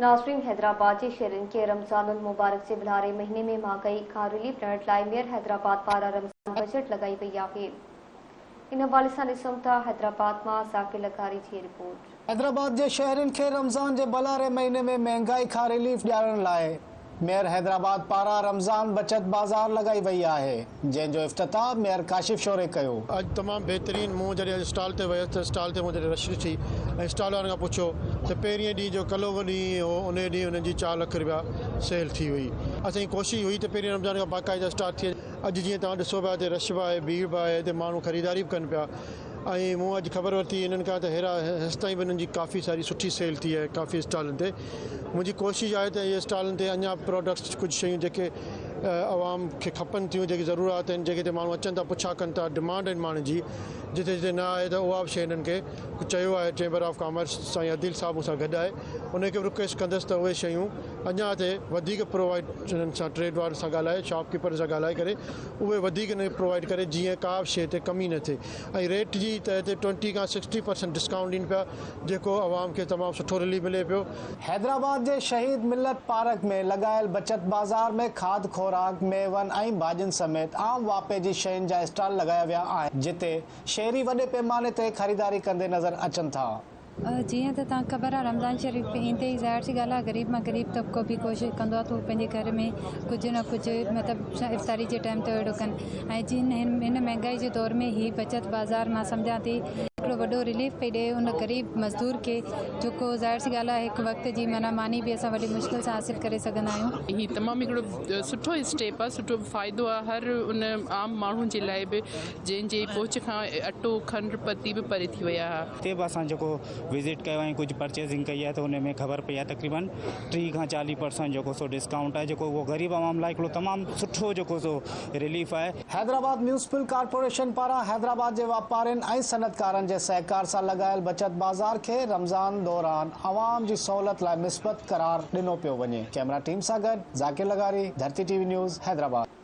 ناظرين حيدرآباد جي شهرين کي رمضان المبارڪ جي ڀلاري مهيني ۾ مهانگائي کان رليف ڏيڻ لاء ميئر حيدرآباد پاران رمضان بجيٽ لڳائي وئي آهي. ان حوالي سان ڏسون ٿا حيدرآباد مان ذاڪر لغاري جي رپورٽ. حيدرآباد جي شهرين کي رمضان جي ڀلاري مهيني ۾ مهنگائي کان رليف ڏيارڻ لاء ميئر حيدرآباد پاران رمضان بچت بازار لڳائي وئي آهي، جنهن جو افتتاح ميئر ڪاشف شوري ڪيو. اڄ تمام بهترين مون جڏهن اڄ اسٽال تي ويس ته اسٽال تي مون جڏهن رش ڏٺي ۽ اسٽال وارن کان پڇيو ته پهرين ڏينهن جو ڪلهوڪو ڏينهن هو انهي ڏينهن انهن جي چار لک رپيا سيل ٿي وئي اسان جي ڪوشش هئي ته پهرين رمضان کان باقاعده اسٽارٽ ٿئي اڄ جيئن توهان ڏسو پيا هتي رش به آهي ڀيڙ به آهي هتي ماڻهو خريداري به ڪن پيا ۽ مون اڄ خبر ورتي انهن کان ته هيرا هيستائين به انهن جي ڪافي ساري سٺي سيل ٿي آهي ڪافي اسٽالن تي منهنجي ڪوشش آهي ته اهي اسٽالن تي اڃا پراڊڪٽس ڪجهه شيون جيڪي عوام کي کپن ٿيون جيڪي ضرورات آهن جيڪي هتي ماڻهو اچن ٿا پڇا ڪن ٿا ڊمانڊ آهن ماڻهن جي جتي جتي نه آهي ته اها به شيء هنن کي چيو آهي چيمبر آف ڪامرس سائين عديل صاحب مون سان گڏ آهي ان کي به رڪويسٽ ڪندس ته اهي شيون اڃا هتي وڌيڪ پرووائيڊ انهن سان ٽريڊ وارن سان ڳالهائي شاپ ڪيپرن سان ڳالهائي ڪري اهي وڌيڪ هنن کي پرووائيڊ ڪري جيئن ڪا به شيء تي ڪمي نه ٿئي ۽ ريٽ جي ته هتي ٽوئنٽي کان سڪسٽي پرسنٽ ڊسڪائونٽ ڏين پيا جيڪو عوام کي تمام سٺو رليف ملي پيو. حيدرآباد جي شهيد ملت پارڪ ۾ لڳايل بچت بازار ۾ کاڌ خوراڪ، ميون ۽ ڀاڄين سميت عام واهپي جي شين جا اسٽال لڳايا ويا آهن جتي شهري وڏي پيماني تي خريداري ڪندي نظر اچن ٿا. جيئن ته توهان کي خبر آهي رمضان شريف ايندي ئي ظاهر سي ڳالهه آهي غريب مان غريب طبقو به ڪوشش ڪندو آهي ته هو پنهنجي گهر ۾ ڪجهه نه ڪجهه مطلب افطاري جي ٽائيم تي اهڙو ڪن ۽ جن هن مهنگائي جي دور ۾ هي بچت بازار مان سمجهان ٿي هڪڙو وڏو رليف پئي ڏئي ان غريب مزدور کي جيڪو ظاهر سي ڳالهه آهي هڪ وقت جي معنيٰ ماني به اسان وڏي مشڪل سان حاصل ڪري سگهندا آهيون. هي تمام هڪڙو سٺو اسٽيپ آهي سٺو فائدو آهي هر ان عام ماڻهو جي لاء به جنهن جي پهچ کان اٽو کنڊ پتي به پري ٿي ويا ها. هتي به اسان جيڪو وزٽ ڪيو ۽ ڪجهه پرچيزنگ ڪئي آهي ته ان ۾ خبر پئي آهي تقريبن 30 کان 40 پرسنٽ جيڪو سو ڊسڪائونٽ آهي جيڪو اهو غريب عوام لاء هڪڙو تمام سٺو جيڪو سو رليف آهي. حيدرآباد ميونسپل ڪارپوريشن پاران حيدرآباد جي واپارين ۽ صنعتڪارن جي سهڪار سان لڳايل بچت بازار کي رمضان دوران عوام جي سهولت لاء مثبت قرار ڏنو پيو وڃي. ڪئميرا ٽيم سان گڏ ذاڪر لغاري، ڌرتي ٽي وي نيوز، حيدرآباد.